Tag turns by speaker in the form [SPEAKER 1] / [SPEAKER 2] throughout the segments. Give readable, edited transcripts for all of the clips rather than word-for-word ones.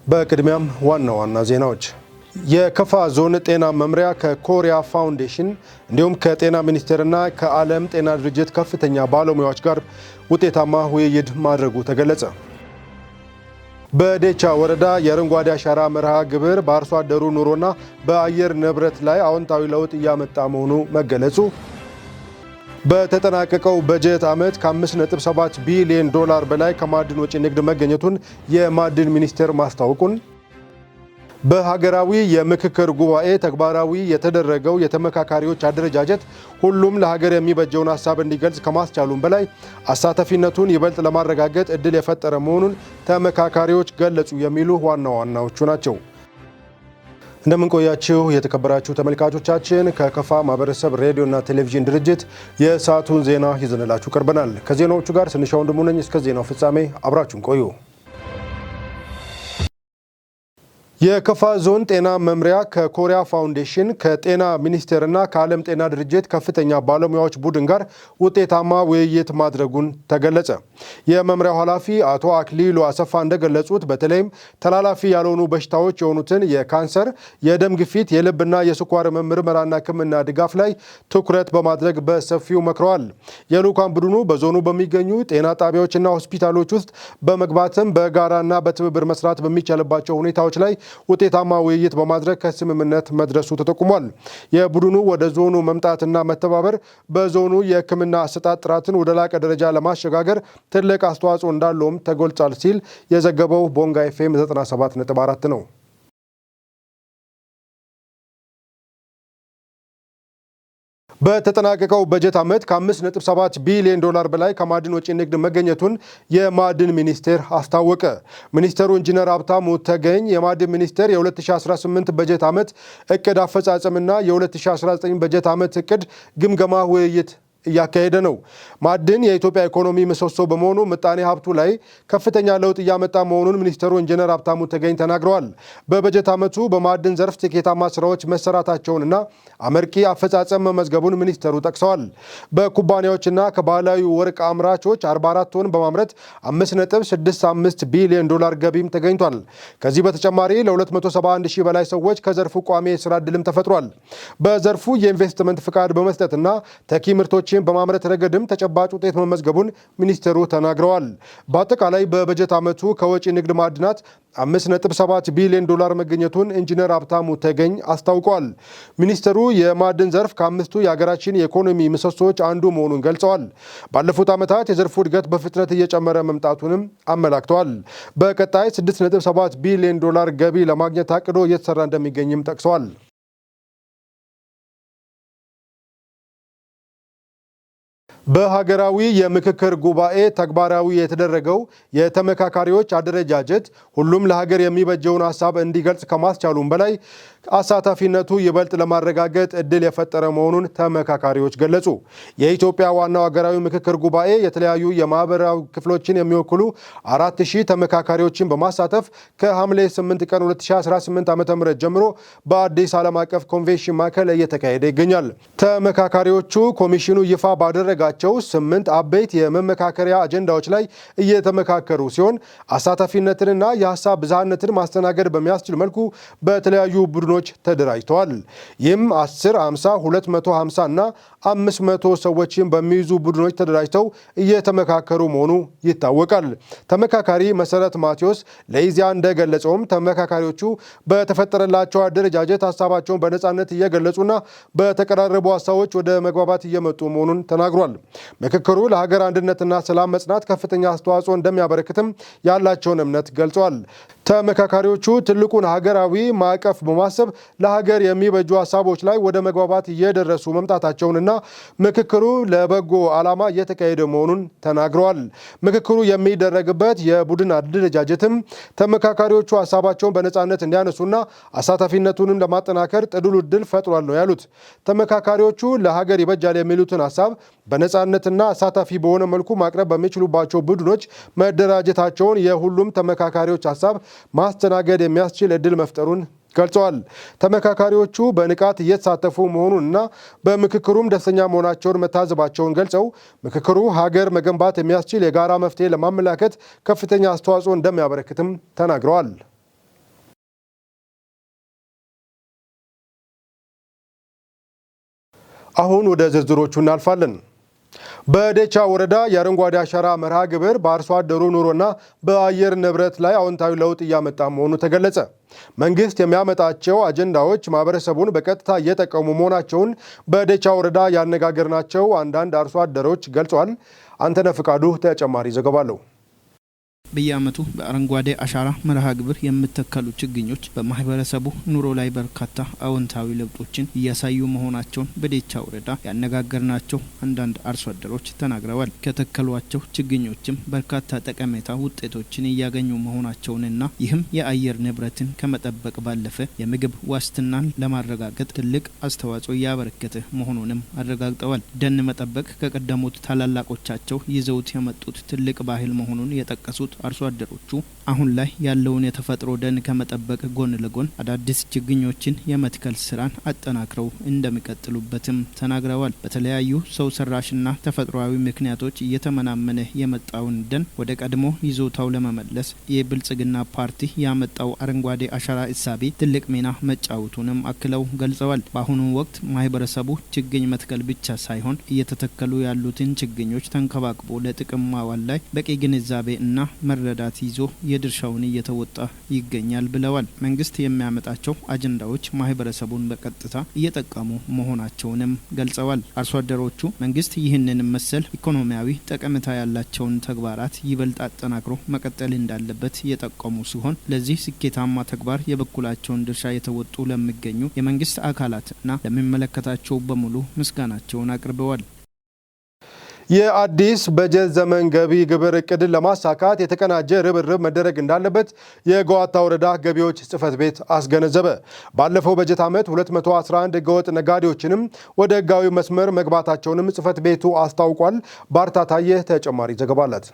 [SPEAKER 1] በቅድሚያም ዋና ዋና ዜናዎች። የከፋ ዞን ጤና መምሪያ ከኮሪያ ፋውንዴሽን እንዲሁም ከጤና ሚኒስቴርና ከዓለም ጤና ድርጅት ከፍተኛ ባለሙያዎች ጋር ውጤታማ ውይይት ማድረጉ ተገለጸ። በዴቻ ወረዳ የአረንጓዴ አሻራ መርሃ ግብር በአርሶ አደሩ ኑሮና በአየር ንብረት ላይ አዎንታዊ ለውጥ እያመጣ መሆኑ መገለጹ፣ በተጠናቀቀው በጀት ዓመት ከ5.7 ቢሊዮን ዶላር በላይ ከማዕድን ወጪ ንግድ መገኘቱን የማዕድን ሚኒስቴር ማስታወቁን፣ በሀገራዊ የምክክር ጉባኤ ተግባራዊ የተደረገው የተመካካሪዎች አደረጃጀት ሁሉም ለሀገር የሚበጀውን ሀሳብ እንዲገልጽ ከማስቻሉም በላይ አሳታፊነቱን ይበልጥ ለማረጋገጥ እድል የፈጠረ መሆኑን ተመካካሪዎች ገለጹ የሚሉ ዋና ዋናዎቹ ናቸው። እንደምንቆያችሁ የተከበራችሁ ተመልካቾቻችን፣ ከከፋ ማህበረሰብ ሬዲዮና ቴሌቪዥን ድርጅት የሰዓቱን ዜና ይዘንላችሁ ቀርበናል። ከዜናዎቹ ጋር ስንሻው ወንድሙ ነኝ። እስከ ዜናው ፍጻሜ አብራችሁን ቆዩ። የከፋ ዞን ጤና መምሪያ ከኮሪያ ፋውንዴሽን፣ ከጤና ሚኒስቴርና ከዓለም ጤና ድርጅት ከፍተኛ ባለሙያዎች ቡድን ጋር ውጤታማ ውይይት ማድረጉን ተገለጸ። የመምሪያው ኃላፊ አቶ አክሊሉ አሰፋ እንደገለጹት በተለይም ተላላፊ ያልሆኑ በሽታዎች የሆኑትን የካንሰር፣ የደም ግፊት፣ የልብና የስኳር ህመም ምርመራና ሕክምና ድጋፍ ላይ ትኩረት በማድረግ በሰፊው መክረዋል። የልዑካን ቡድኑ በዞኑ በሚገኙ ጤና ጣቢያዎችና ሆስፒታሎች ውስጥ በመግባትም በጋራና በትብብር መስራት በሚቻልባቸው ሁኔታዎች ላይ ውጤታማ ውይይት በማድረግ ከስምምነት መድረሱ ተጠቁሟል። የቡድኑ ወደ ዞኑ መምጣትና መተባበር በዞኑ የሕክምና አሰጣጥ ጥራትን ወደ ላቀ ደረጃ ለማሸጋገር ትልቅ አስተዋጽኦ እንዳለውም ተገልጿል ሲል የዘገበው ቦንጋ ኤፍኤም 97.4 ነው። በተጠናቀቀው በጀት ዓመት ከ5.7 ቢሊዮን ዶላር በላይ ከማዕድን ወጪ ንግድ መገኘቱን የማዕድን ሚኒስቴር አስታወቀ። ሚኒስተሩ ኢንጂነር ሀብታሙ ተገኝ የማዕድን ሚኒስቴር የ2018 በጀት ዓመት እቅድ አፈጻጸምና የ2019 በጀት ዓመት እቅድ ግምገማ ውይይት እያካሄደ ነው። ማዕድን የኢትዮጵያ ኢኮኖሚ ምሰሶ በመሆኑ ምጣኔ ሀብቱ ላይ ከፍተኛ ለውጥ እያመጣ መሆኑን ሚኒስትሩ ኢንጂነር ሀብታሙ ተገኝ ተናግረዋል። በበጀት ዓመቱ በማዕድን ዘርፍ ስኬታማ ስራዎች መሰራታቸውንና አመርቂ አፈጻጸም መመዝገቡን ሚኒስትሩ ጠቅሰዋል። በኩባንያዎችና ከባህላዊ ወርቅ አምራቾች 44 ቶን በማምረት 5.65 ቢሊዮን ዶላር ገቢም ተገኝቷል። ከዚህ በተጨማሪ ለ271 ሺህ በላይ ሰዎች ከዘርፉ ቋሚ የስራ ዕድልም ተፈጥሯል። በዘርፉ የኢንቨስትመንት ፍቃድ በመስጠትና ተኪ ምርቶች በማምረት ረገድም ተጨባጭ ውጤት መመዝገቡን ሚኒስትሩ ተናግረዋል። በአጠቃላይ በበጀት ዓመቱ ከወጪ ንግድ ማዕድናት 5.7 ቢሊዮን ዶላር መገኘቱን ኢንጂነር ሀብታሙ ተገኝ አስታውቋል። ሚኒስትሩ የማዕድን ዘርፍ ከአምስቱ የሀገራችን የኢኮኖሚ ምሰሶዎች አንዱ መሆኑን ገልጸዋል። ባለፉት ዓመታት የዘርፉ እድገት በፍጥነት እየጨመረ መምጣቱንም አመላክተዋል። በቀጣይ 6.7 ቢሊዮን ዶላር ገቢ ለማግኘት ታቅዶ እየተሰራ እንደሚገኝም ጠቅሰዋል። በሀገራዊ የምክክር ጉባኤ ተግባራዊ የተደረገው የተመካካሪዎች አደረጃጀት ሁሉም ለሀገር የሚበጀውን ሀሳብ እንዲገልጽ ከማስቻሉም በላይ አሳታፊነቱ ይበልጥ ለማረጋገጥ እድል የፈጠረ መሆኑን ተመካካሪዎች ገለጹ። የኢትዮጵያ ዋናው ሀገራዊ ምክክር ጉባኤ የተለያዩ የማህበራዊ ክፍሎችን የሚወክሉ 4000 ተመካካሪዎችን በማሳተፍ ከሐምሌ 8 ቀን 2018 ዓ.ም ጀምሮ በአዲስ ዓለም አቀፍ ኮንቬንሽን ማዕከል እየተካሄደ ይገኛል። ተመካካሪዎቹ ኮሚሽኑ ይፋ ባደረጋቸው 8 አበይት የመመካከሪያ አጀንዳዎች ላይ እየተመካከሩ ሲሆን አሳታፊነትንና የሀሳብ ብዝሃነትን ማስተናገድ በሚያስችል መልኩ በተለያዩ ቡድኖች ተደራጅተዋል። ይህም 10፣ 50፣ 250 እና 500 ሰዎችን በሚይዙ ቡድኖች ተደራጅተው እየተመካከሩ መሆኑ ይታወቃል። ተመካካሪ መሰረት ማቴዎስ ለኢዜአ እንደገለጸውም ተመካካሪዎቹ በተፈጠረላቸው አደረጃጀት ሀሳባቸውን በነፃነት እየገለጹና በተቀራረቡ ሀሳቦች ወደ መግባባት እየመጡ መሆኑን ተናግሯል። ምክክሩ ለሀገር አንድነትና ሰላም መጽናት ከፍተኛ አስተዋጽኦ እንደሚያበረክትም ያላቸውን እምነት ገልጿል። ተመካካሪዎቹ ትልቁን ሀገራዊ ማዕቀፍ በማሰብ ለሀገር የሚበጁ ሀሳቦች ላይ ወደ መግባባት እየደረሱ መምጣታቸውንና ምክክሩ ለበጎ ዓላማ እየተካሄደ መሆኑን ተናግረዋል። ምክክሩ የሚደረግበት የቡድን አደረጃጀትም ተመካካሪዎቹ ሀሳባቸውን በነፃነት እንዲያነሱና አሳታፊነቱንም ለማጠናከር ጥሩ ዕድል ፈጥሯል ነው ያሉት። ተመካካሪዎቹ ለሀገር ይበጃል የሚሉትን ሀሳብ በነፃነትና አሳታፊ በሆነ መልኩ ማቅረብ በሚችሉባቸው ቡድኖች መደራጀታቸውን የሁሉም ተመካካሪዎች ሀሳብ ማስተናገድ የሚያስችል ዕድል መፍጠሩን ገልጸዋል። ተመካካሪዎቹ በንቃት እየተሳተፉ መሆኑንና በምክክሩም ደስተኛ መሆናቸውን መታዘባቸውን ገልጸው ምክክሩ ሀገር መገንባት የሚያስችል የጋራ መፍትሄ ለማመላከት ከፍተኛ አስተዋጽኦ እንደሚያበረክትም ተናግረዋል። አሁን ወደ ዝርዝሮቹ እናልፋለን። በደቻ ወረዳ የአረንጓዴ አሻራ መርሃ ግብር በአርሶ አደሩ ኑሮና በአየር ንብረት ላይ አዎንታዊ ለውጥ እያመጣ መሆኑ ተገለጸ። መንግስት የሚያመጣቸው አጀንዳዎች ማህበረሰቡን በቀጥታ እየጠቀሙ መሆናቸውን በደቻ ወረዳ ያነጋገርናቸው አንዳንድ አርሶ አደሮች ገልጸዋል። አንተነህ ፍቃዱ ተጨማሪ ዘገባ አለው።
[SPEAKER 2] በየዓመቱ በአረንጓዴ አሻራ መርሃ ግብር የሚተከሉ ችግኞች በማህበረሰቡ ኑሮ ላይ በርካታ አዎንታዊ ለውጦችን እያሳዩ መሆናቸውን በዴቻ ወረዳ ያነጋገርናቸው አንዳንድ አርሶ አደሮች ተናግረዋል። ከተከሏቸው ችግኞችም በርካታ ጠቀሜታ ውጤቶችን እያገኙ መሆናቸውንና ይህም የአየር ንብረትን ከመጠበቅ ባለፈ የምግብ ዋስትናን ለማረጋገጥ ትልቅ አስተዋጽኦ እያበረከተ መሆኑንም አረጋግጠዋል። ደን መጠበቅ ከቀደሙት ታላላቆቻቸው ይዘውት የመጡት ትልቅ ባህል መሆኑን የጠቀሱት አርሶ አደሮቹ አሁን ላይ ያለውን የተፈጥሮ ደን ከመጠበቅ ጎን ለጎን አዳዲስ ችግኞችን የመትከል ስራን አጠናክረው እንደሚቀጥሉበትም ተናግረዋል። በተለያዩ ሰው ሰራሽና ተፈጥሯዊ ምክንያቶች እየተመናመነ የመጣውን ደን ወደ ቀድሞ ይዞታው ለመመለስ የብልጽግና ፓርቲ ያመጣው አረንጓዴ አሻራ እሳቤ ትልቅ ሚና መጫወቱንም አክለው ገልጸዋል። በአሁኑ ወቅት ማህበረሰቡ ችግኝ መትከል ብቻ ሳይሆን እየተተከሉ ያሉትን ችግኞች ተንከባክቦ ለጥቅም ማዋል ላይ በቂ ግንዛቤ እና መረዳት ይዞ የድርሻውን እየተወጣ ይገኛል ብለዋል። መንግስት የሚያመጣቸው አጀንዳዎች ማህበረሰቡን በቀጥታ እየጠቀሙ መሆናቸውንም ገልጸዋል። አርሶ አደሮቹ መንግስት ይህንን መሰል ኢኮኖሚያዊ ጠቀሜታ ያላቸውን ተግባራት ይበልጥ አጠናክሮ መቀጠል እንዳለበት የጠቆሙ ሲሆን ለዚህ ስኬታማ ተግባር የበኩላቸውን ድርሻ የተወጡ ለሚገኙ የመንግስት አካላትና ለሚመለከታቸው በሙሉ ምስጋናቸውን አቅርበዋል።
[SPEAKER 1] የአዲስ በጀት ዘመን ገቢ ግብር እቅድን ለማሳካት የተቀናጀ ርብርብ መደረግ እንዳለበት የገዋታ ወረዳ ገቢዎች ጽሕፈት ቤት አስገነዘበ። ባለፈው በጀት ዓመት 211 ህገወጥ ነጋዴዎችንም ወደ ህጋዊ መስመር መግባታቸውንም ጽሕፈት ቤቱ አስታውቋል። ባርታ ታየ ተጨማሪ ዘገባ አላት።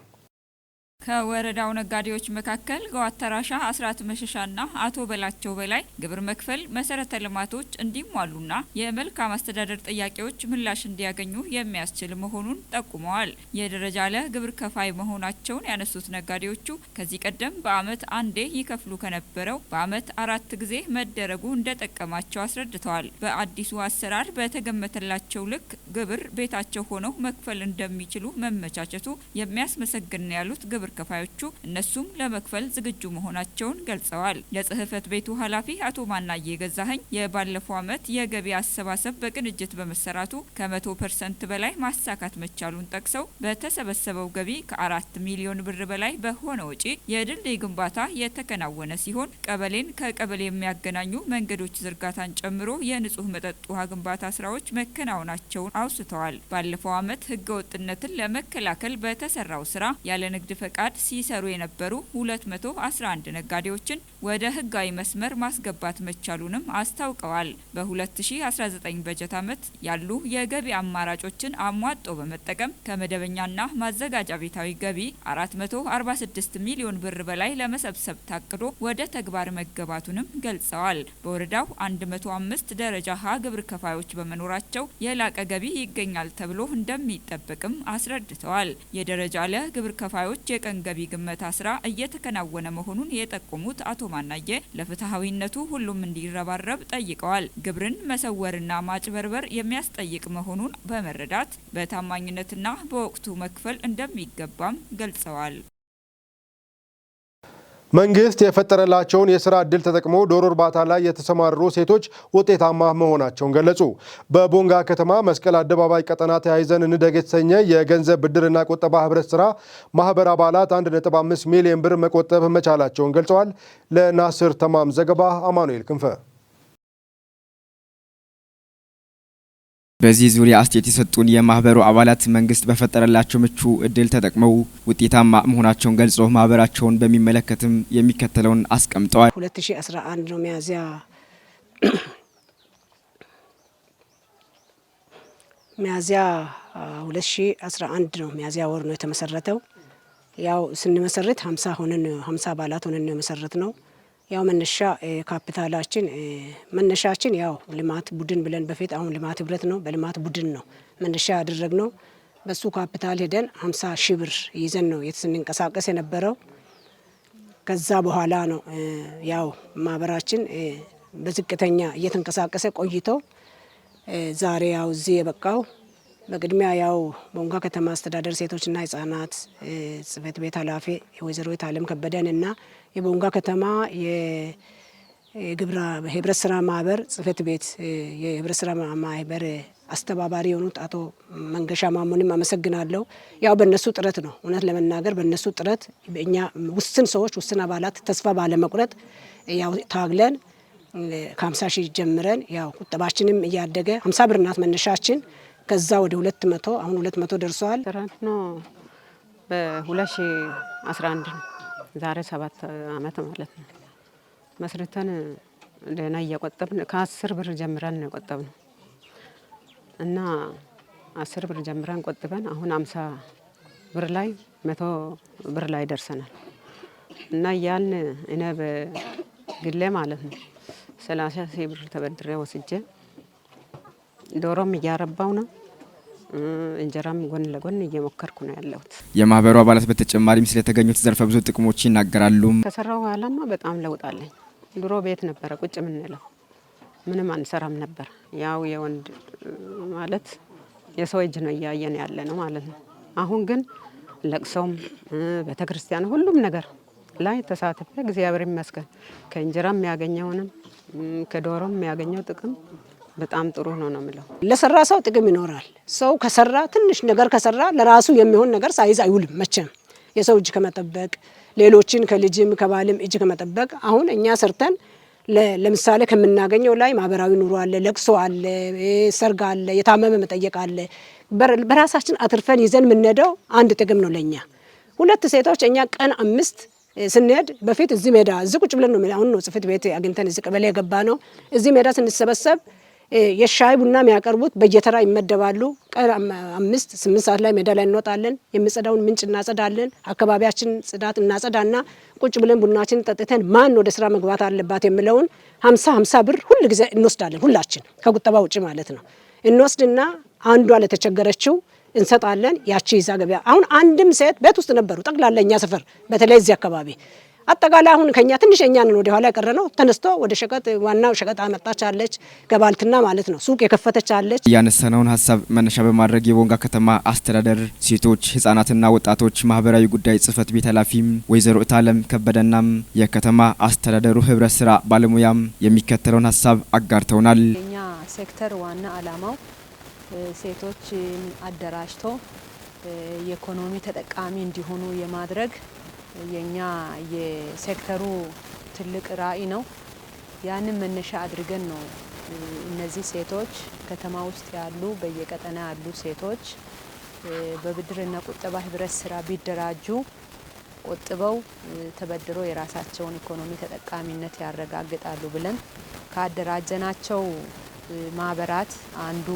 [SPEAKER 3] ከወረዳው ነጋዴዎች መካከል ገዋተራሻ አስራት መሸሻና አቶ በላቸው በላይ ግብር መክፈል መሰረተ ልማቶች እንዲሟሉና የመልካም አስተዳደር ጥያቄዎች ምላሽ እንዲያገኙ የሚያስችል መሆኑን ጠቁመዋል። የደረጃ ለ ግብር ከፋይ መሆናቸውን ያነሱት ነጋዴዎቹ ከዚህ ቀደም በዓመት አንዴ ይከፍሉ ከነበረው በዓመት 4 ጊዜ መደረጉ እንደጠቀማቸው አስረድተዋል። በአዲሱ አሰራር በተገመተላቸው ልክ ግብር ቤታቸው ሆነው መክፈል እንደሚችሉ መመቻቸቱ የሚያስመሰግን ነው ያሉት ግብር ከፋዮቹ እነሱም ለመክፈል ዝግጁ መሆናቸውን ገልጸዋል። የጽህፈት ቤቱ ኃላፊ አቶ ማናዬ ገዛኸኝ የባለፈው ዓመት የገቢ አሰባሰብ በቅንጅት በመሰራቱ ከ100% በላይ ማሳካት መቻሉን ጠቅሰው በተሰበሰበው ገቢ ከ4 ሚሊዮን ብር በላይ በሆነ ወጪ የድልድይ ግንባታ የተከናወነ ሲሆን ቀበሌን ከቀበሌ የሚያገናኙ መንገዶች ዝርጋታን ጨምሮ የንጹህ መጠጥ ውሃ ግንባታ ስራዎች መከናወናቸውን አውስተዋል። ባለፈው ዓመት ህገወጥነትን ለመከላከል በተሰራው ስራ ያለ ንግድ ፈቃድ ሲሰሩ የነበሩ 211 ነጋዴዎችን ወደ ህጋዊ መስመር ማስገባት መቻሉንም አስታውቀዋል። በ2019 በጀት ዓመት ያሉ የገቢ አማራጮችን አሟጦ በመጠቀም ከመደበኛና ማዘጋጃ ቤታዊ ገቢ 446 ሚሊዮን ብር በላይ ለመሰብሰብ ታቅዶ ወደ ተግባር መገባቱንም ገልጸዋል። በወረዳው 105 ደረጃ ሀ ግብር ከፋዮች በመኖራቸው የላቀ ገቢ ይገኛል ተብሎ እንደሚጠበቅም አስረድተዋል። የደረጃ ለ ግብር ከፋዮች የቀን ገቢ ግመታ ስራ እየተከናወነ መሆኑን የጠቆሙት አቶ ማናየ ለፍትሃዊነቱ ሁሉም እንዲረባረብ ጠይቀዋል። ግብርን መሰወርና ማጭበርበር የሚያስጠይቅ መሆኑን በመረዳት በታማኝነትና በወቅቱ መክፈል እንደሚገባም ገልጸዋል።
[SPEAKER 1] መንግስት የፈጠረላቸውን የስራ ዕድል ተጠቅመው ዶሮ እርባታ ላይ የተሰማሩ ሴቶች ውጤታማ መሆናቸውን ገለጹ። በቦንጋ ከተማ መስቀል አደባባይ ቀጠና ተያይዘን እንደግ የተሰኘ የገንዘብ ብድርና ቁጠባ ህብረት ስራ ማህበር አባላት 1.5 ሚሊዮን ብር መቆጠብ መቻላቸውን ገልጸዋል። ለናስር ተማም ዘገባ አማኑኤል ክንፈ።
[SPEAKER 4] በዚህ ዙሪያ አስተያየት የሰጡን የማህበሩ አባላት መንግስት በፈጠረላቸው ምቹ እድል ተጠቅመው ውጤታማ መሆናቸውን ገልጾ ማህበራቸውን በሚመለከትም የሚከተለውን አስቀምጠዋል።
[SPEAKER 5] 2011 ነው ሚያዝያ 2011 ነው ሚያዝያ ወር ነው የተመሰረተው። ያው ስንመሰርት 50 ሆነን 50 አባላት ሆነን ነው የመሰረት ነው። ያው መነሻ ካፒታላችን መነሻችን ያው ልማት ቡድን ብለን በፊት አሁን ልማት ህብረት ነው። በልማት ቡድን ነው መነሻ ያደረግነው። በሱ ካፒታል ሄደን 50 ሺህ ብር ይዘን ነው ስንንቀሳቀስ የነበረው። ከዛ በኋላ ነው ያው ማህበራችን በዝቅተኛ እየተንቀሳቀሰ ቆይቶ ዛሬ ያው እዚህ የበቃው። በቅድሚያ ያው ቦንጋ ከተማ አስተዳደር ሴቶችና ህጻናት ጽሕፈት ቤት ኃላፊ ወይዘሮ የታለም ከበደን እና የቦንጋ ከተማ የህብረት ስራ ማህበር ጽሕፈት ቤት የህብረት ስራ ማህበር አስተባባሪ የሆኑት አቶ መንገሻ ማሞንም አመሰግናለሁ። ያው በእነሱ ጥረት ነው፣ እውነት ለመናገር በእነሱ ጥረት እኛ ውስን ሰዎች፣ ውስን አባላት ተስፋ ባለመቁረጥ ያው ታግለን ከ50 ሺህ ጀምረን ያው ቁጠባችንም እያደገ 50 ብር ናት መነሻችን፣ ከዛ ወደ 200፣ አሁን 200 ደርሰዋል።
[SPEAKER 6] ነው በ2011 ነው፣ ዛሬ 7 አመት ማለት ነው። መስርተን ደህና እየቆጠብን ከ10 ብር ጀምረን ነው የቆጠብነው እና 10 ብር ጀምረን ቆጥበን አሁን 50 ብር ላይ 100 ብር ላይ ደርሰናል። እና እያልን እኔ በግሌ ማለት ነው 30,000 ብር ተበድሬ ወስጄ ዶሮም እያረባው ነው፣ እንጀራም ጎን ለጎን እየሞከርኩ ነው ያለሁት።
[SPEAKER 4] የማህበሩ አባላት በተጨማሪም ስለተገኙት ዘርፈ ብዙ ጥቅሞች ይናገራሉ።
[SPEAKER 6] ከሰራው በኋላማ በጣም ለውጥ አለኝ። ድሮ ቤት ነበረ ቁጭ የምንለው፣ ምንም አንሰራም ነበር። ያው የወንድ ማለት የሰው እጅ ነው እያየን ያለ ነው ማለት ነው። አሁን ግን ለቅሶም፣ ቤተ ክርስቲያን፣ ሁሉም ነገር ላይ ተሳትፌ እግዚአብሔር ይመስገን ከእንጀራ የሚያገኘውንም ከዶሮም የሚያገኘው ጥቅም በጣም ጥሩ ነው ነው የምለው።
[SPEAKER 5] ለሰራ ሰው ጥቅም ይኖራል። ሰው ከሰራ፣ ትንሽ ነገር ከሰራ ለራሱ የሚሆን ነገር ሳይዝ አይውልም መቼም። የሰው እጅ ከመጠበቅ፣ ሌሎችን ከልጅም ከባልም እጅ ከመጠበቅ አሁን እኛ ሰርተን ለምሳሌ ከምናገኘው ላይ ማህበራዊ ኑሮ አለ፣ ለቅሶ አለ፣ ሰርግ አለ፣ የታመመ መጠየቅ አለ። በራሳችን አትርፈን ይዘን የምንሄደው አንድ ጥቅም ነው ለኛ። ሁለት ሴቶች እኛ ቀን 5 ስንሄድ በፊት እዚህ ሜዳ እዚህ ቁጭ ብለን ነው። አሁን ነው ጽሕፈት ቤት አግኝተን እዚህ ቀበሌ የገባ ነው። እዚህ ሜዳ ስንሰበሰብ የሻይ ቡና የሚያቀርቡት በየተራ ይመደባሉ። ቀን 5 8 ሰዓት ላይ ሜዳ ላይ እንወጣለን። የሚጸዳውን ምንጭ እናጸዳለን። አካባቢያችን ጽዳት እናጸዳና ቁጭ ብለን ቡናችን ጠጥተን ማን ወደ ስራ መግባት አለባት የሚለውን 50 50 ብር ሁል ጊዜ እንወስዳለን። ሁላችን ከቁጠባ ውጭ ማለት ነው። እንወስድና አንዷ ለተቸገረችው እንሰጣለን። ያቺ ይዛ ገበያ። አሁን አንድም ሴት ቤት ውስጥ ነበሩ ጠቅላላ እኛ ሰፈር በተለይ እዚህ አካባቢ አጠቃላይ አሁን ከኛ ትንሽ እኛ ነን ወደ ኋላ የቀረ ነው። ተነስቶ ወደ ሸቀጥ ዋናው ሸቀጥ አመጣች አለች፣ ገባልትና ማለት ነው፣ ሱቅ የከፈተች አለች።
[SPEAKER 4] ያነሳነውን ሀሳብ መነሻ በማድረግ የቦንጋ ከተማ አስተዳደር ሴቶች ህጻናትና ወጣቶች ማህበራዊ ጉዳይ ጽህፈት ቤት ኃላፊ ወይዘሮ እታለም ከበደናም የከተማ አስተዳደሩ ህብረት ስራ ባለሙያም የሚከተለውን ሀሳብ አጋርተውናል።
[SPEAKER 7] የኛ ሴክተር ዋና አላማው ሴቶችን አደራጅቶ የኢኮኖሚ ተጠቃሚ እንዲሆኑ የማድረግ የኛ የሴክተሩ ትልቅ ራዕይ ነው። ያንን መነሻ አድርገን ነው እነዚህ ሴቶች ከተማ ውስጥ ያሉ፣ በየቀጠና ያሉ ሴቶች በብድርና ቁጠባ ህብረት ስራ ቢደራጁ ቆጥበው ተበድረው የራሳቸውን ኢኮኖሚ ተጠቃሚነት ያረጋግጣሉ ብለን ካደራጀናቸው ማህበራት አንዱ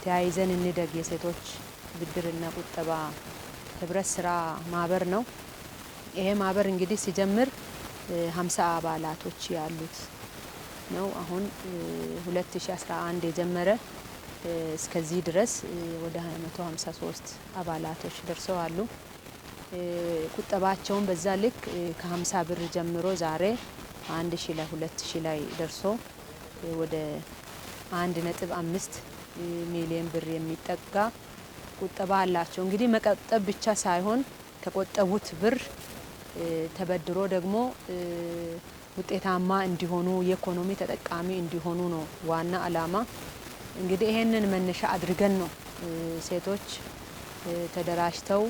[SPEAKER 7] ተያይዘን እንደግ የሴቶች ብድርና ቁጠባ ህብረት ስራ ማህበር ነው። ይሄ ማህበር እንግዲህ ሲጀምር 50 አባላቶች ያሉት ነው። አሁን 2011 የጀመረ እስከዚህ ድረስ ወደ 153 አባላቶች ደርሰዋል። ቁጠባቸውን በዛ ልክ ከ50 ብር ጀምሮ ዛሬ 1000 ላይ፣ 2000 ላይ ደርሶ ወደ 1.5 ሚሊዮን ብር የሚጠጋ ቁጠባ አላቸው። እንግዲህ መቆጠብ ብቻ ሳይሆን ከቆጠቡት ብር ተበድሮ ደግሞ ውጤታማ እንዲሆኑ፣ የኢኮኖሚ ተጠቃሚ እንዲሆኑ ነው ዋና አላማ። እንግዲህ ይሄንን መነሻ አድርገን ነው ሴቶች ተደራጅተው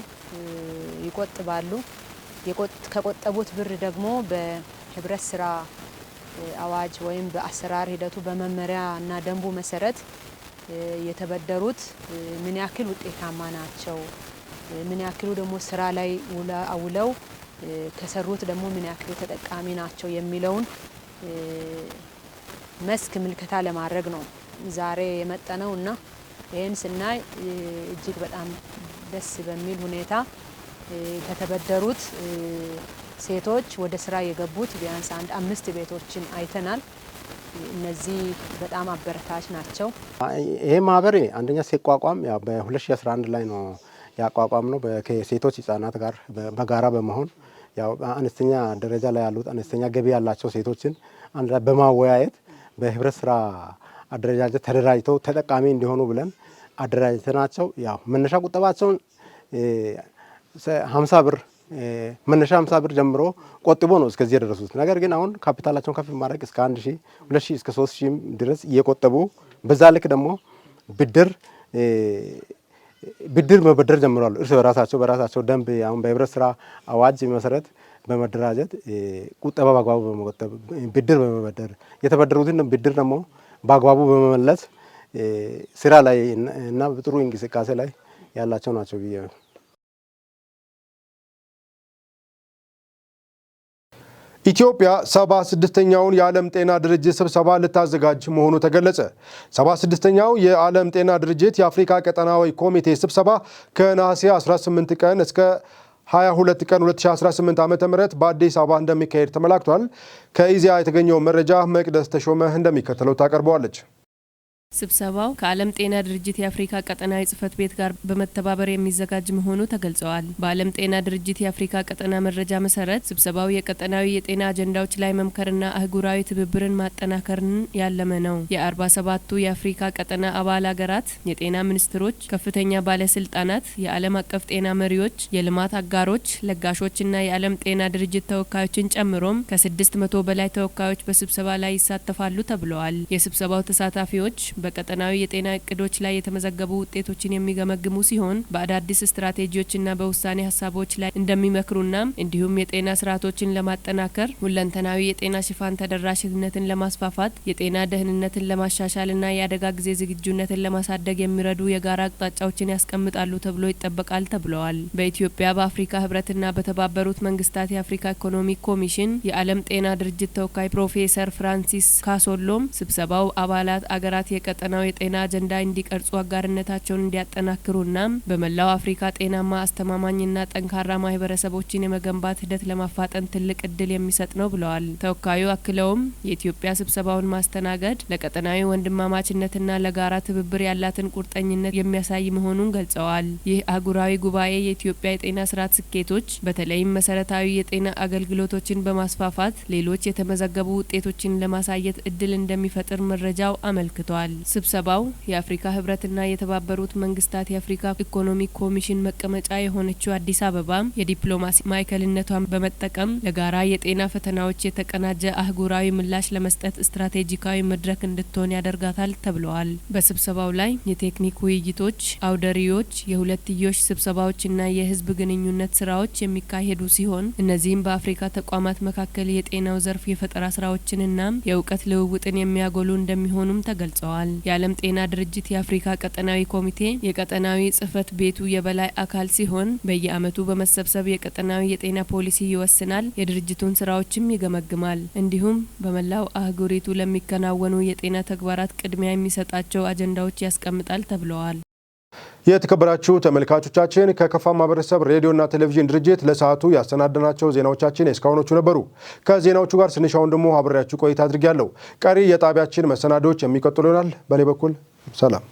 [SPEAKER 7] ይቆጥባሉ። ከቆጠቡት ብር ደግሞ በህብረት ስራ አዋጅ ወይም በአሰራር ሂደቱ በመመሪያ እና ደንቡ መሰረት የተበደሩት ምን ያክል ውጤታማ ናቸው፣ ምን ያክሉ ደግሞ ስራ ላይ አውለው ከሰሩት ደግሞ ምን ያክሉ ተጠቃሚ ናቸው የሚለውን መስክ ምልከታ ለማድረግ ነው ዛሬ የመጣነው። እና ይህን ስናይ እጅግ በጣም ደስ በሚል ሁኔታ ከተበደሩት ሴቶች ወደ ስራ የገቡት ቢያንስ አንድ አምስት ቤቶችን አይተናል። እነዚህ በጣም አበረታች ናቸው።
[SPEAKER 8] ይሄ ማህበር አንደኛ ሲቋቋም በ2011 ላይ ነው ያቋቋምነው። ከሴቶች ህጻናት ጋር በጋራ በመሆን ያው አነስተኛ ደረጃ ላይ ያሉት፣ አነስተኛ ገቢ ያላቸው ሴቶችን አንድ ላይ በማወያየት በህብረት ስራ አደረጃጀት ተደራጅተው ተጠቃሚ እንዲሆኑ ብለን አደራጅተናቸው ያው መነሻ ቁጠባቸውን 50 ብር፣ መነሻ 50 ብር ጀምሮ ቆጥቦ ነው እስከዚህ የደረሱት። ነገር ግን አሁን ካፒታላቸውን ከፍ ማድረግ እስከ 1000፣ 2000፣ እስከ 3000 ድረስ እየቆጠቡ በዛ ልክ ደግሞ ብድር መበደር ጀምረዋል። እርስ በራሳቸው በራሳቸው ደንብ አሁን በህብረት ስራ አዋጅ መሰረት በመደራጀት፣ ቁጠባ በአግባቡ በመቆጠብ፣ ብድር በመበደር፣ የተበደሩትን ብድር ደግሞ በአግባቡ በመመለስ ስራ ላይ እና በጥሩ እንቅስቃሴ ላይ ያላቸው ናቸው ብዬ።
[SPEAKER 1] ኢትዮጵያ 76ኛውን የዓለም ጤና ድርጅት ስብሰባ ልታዘጋጅ መሆኑ ተገለጸ። 76ኛው የዓለም ጤና ድርጅት የአፍሪካ ቀጠናዊ ኮሚቴ ስብሰባ ከነሐሴ 18 ቀን እስከ 22 ቀን 2018 ዓ.ም በአዲስ አበባ እንደሚካሄድ ተመላክቷል። ከኢዜአ የተገኘው መረጃ መቅደስ ተሾመ እንደሚከተለው ታቀርበዋለች።
[SPEAKER 9] ስብሰባው ከዓለም ጤና ድርጅት የአፍሪካ ቀጠናዊ ጽህፈት ቤት ጋር በመተባበር የሚዘጋጅ መሆኑ ተገልጸዋል። በዓለም ጤና ድርጅት የአፍሪካ ቀጠና መረጃ መሰረት ስብሰባው የቀጠናዊ የጤና አጀንዳዎች ላይ መምከርና አህጉራዊ ትብብርን ማጠናከርን ያለመ ነው። የ47ቱ የአፍሪካ ቀጠና አባል ሀገራት የጤና ሚኒስትሮች፣ ከፍተኛ ባለስልጣናት፣ የዓለም አቀፍ ጤና መሪዎች፣ የልማት አጋሮች፣ ለጋሾችና የዓለም ጤና ድርጅት ተወካዮችን ጨምሮም ከ600 በላይ ተወካዮች በስብሰባ ላይ ይሳተፋሉ ተብለዋል። የስብሰባው ተሳታፊዎች በቀጠናዊ የጤና እቅዶች ላይ የተመዘገቡ ውጤቶችን የሚገመግሙ ሲሆን፣ በአዳዲስ ስትራቴጂዎችና በውሳኔ ሀሳቦች ላይ እንደሚመክሩና እንዲሁም የጤና ስርዓቶችን ለማጠናከር፣ ሁለንተናዊ የጤና ሽፋን ተደራሽነትን ለማስፋፋት፣ የጤና ደህንነትን ለማሻሻልና የአደጋ ጊዜ ዝግጁነትን ለማሳደግ የሚረዱ የጋራ አቅጣጫዎችን ያስቀምጣሉ ተብሎ ይጠበቃል ተብለዋል። በኢትዮጵያ በአፍሪካ ህብረትና በተባበሩት መንግስታት የአፍሪካ ኢኮኖሚክ ኮሚሽን የዓለም ጤና ድርጅት ተወካይ ፕሮፌሰር ፍራንሲስ ካሶሎም ስብሰባው አባላት አገራት የቀጠናው የጤና አጀንዳ እንዲቀርጹ አጋርነታቸውን እንዲያጠናክሩና በመላው አፍሪካ ጤናማ፣ አስተማማኝና ጠንካራ ማህበረሰቦችን የመገንባት ሂደት ለማፋጠን ትልቅ እድል የሚሰጥ ነው ብለዋል። ተወካዩ አክለውም የኢትዮጵያ ስብሰባውን ማስተናገድ ለቀጠናዊ ወንድማማችነትና ለጋራ ትብብር ያላትን ቁርጠኝነት የሚያሳይ መሆኑን ገልጸዋል። ይህ አህጉራዊ ጉባኤ የኢትዮጵያ የጤና ስርዓት ስኬቶች፣ በተለይም መሰረታዊ የጤና አገልግሎቶችን በማስፋፋት ሌሎች የተመዘገቡ ውጤቶችን ለማሳየት እድል እንደሚፈጥር መረጃው አመልክቷል። ስብሰባው የአፍሪካ ህብረትና የተባበሩት መንግስታት የአፍሪካ ኢኮኖሚክ ኮሚሽን መቀመጫ የሆነችው አዲስ አበባ የዲፕሎማሲ ማዕከልነቷን በመጠቀም ለጋራ የጤና ፈተናዎች የተቀናጀ አህጉራዊ ምላሽ ለመስጠት ስትራቴጂካዊ መድረክ እንድትሆን ያደርጋታል ተብለዋል። በስብሰባው ላይ የቴክኒክ ውይይቶች፣ አውደ ርዕዮች፣ የሁለትዮሽ ስብሰባዎችና የህዝብ ግንኙነት ስራዎች የሚካሄዱ ሲሆን፣ እነዚህም በአፍሪካ ተቋማት መካከል የጤናው ዘርፍ የፈጠራ ስራዎችንና የእውቀት ልውውጥን የሚያጎሉ እንደሚሆኑም ተገልጸዋል። የዓለም ጤና ድርጅት የአፍሪካ ቀጠናዊ ኮሚቴ የቀጠናዊ ጽህፈት ቤቱ የበላይ አካል ሲሆን፣ በየአመቱ በመሰብሰብ የቀጠናዊ የጤና ፖሊሲ ይወስናል፣ የድርጅቱን ስራዎችም ይገመግማል። እንዲሁም በመላው አህጉሪቱ ለሚከናወኑ የጤና ተግባራት ቅድሚያ የሚሰጣቸው አጀንዳዎች ያስቀምጣል ተብለዋል።
[SPEAKER 1] የተከበራችሁ ተመልካቾቻችን፣ ከከፋ ማህበረሰብ ሬዲዮና ቴሌቪዥን ድርጅት ለሰዓቱ ያሰናዳናቸው ዜናዎቻችን የእስካሁኖቹ ነበሩ። ከዜናዎቹ ጋር ስንሻውን ደግሞ አብሬያችሁ ቆይታ አድርጌያለሁ። ቀሪ የጣቢያችን መሰናዶዎች የሚቀጥሉ ይሆናል። በእኔ በኩል ሰላም።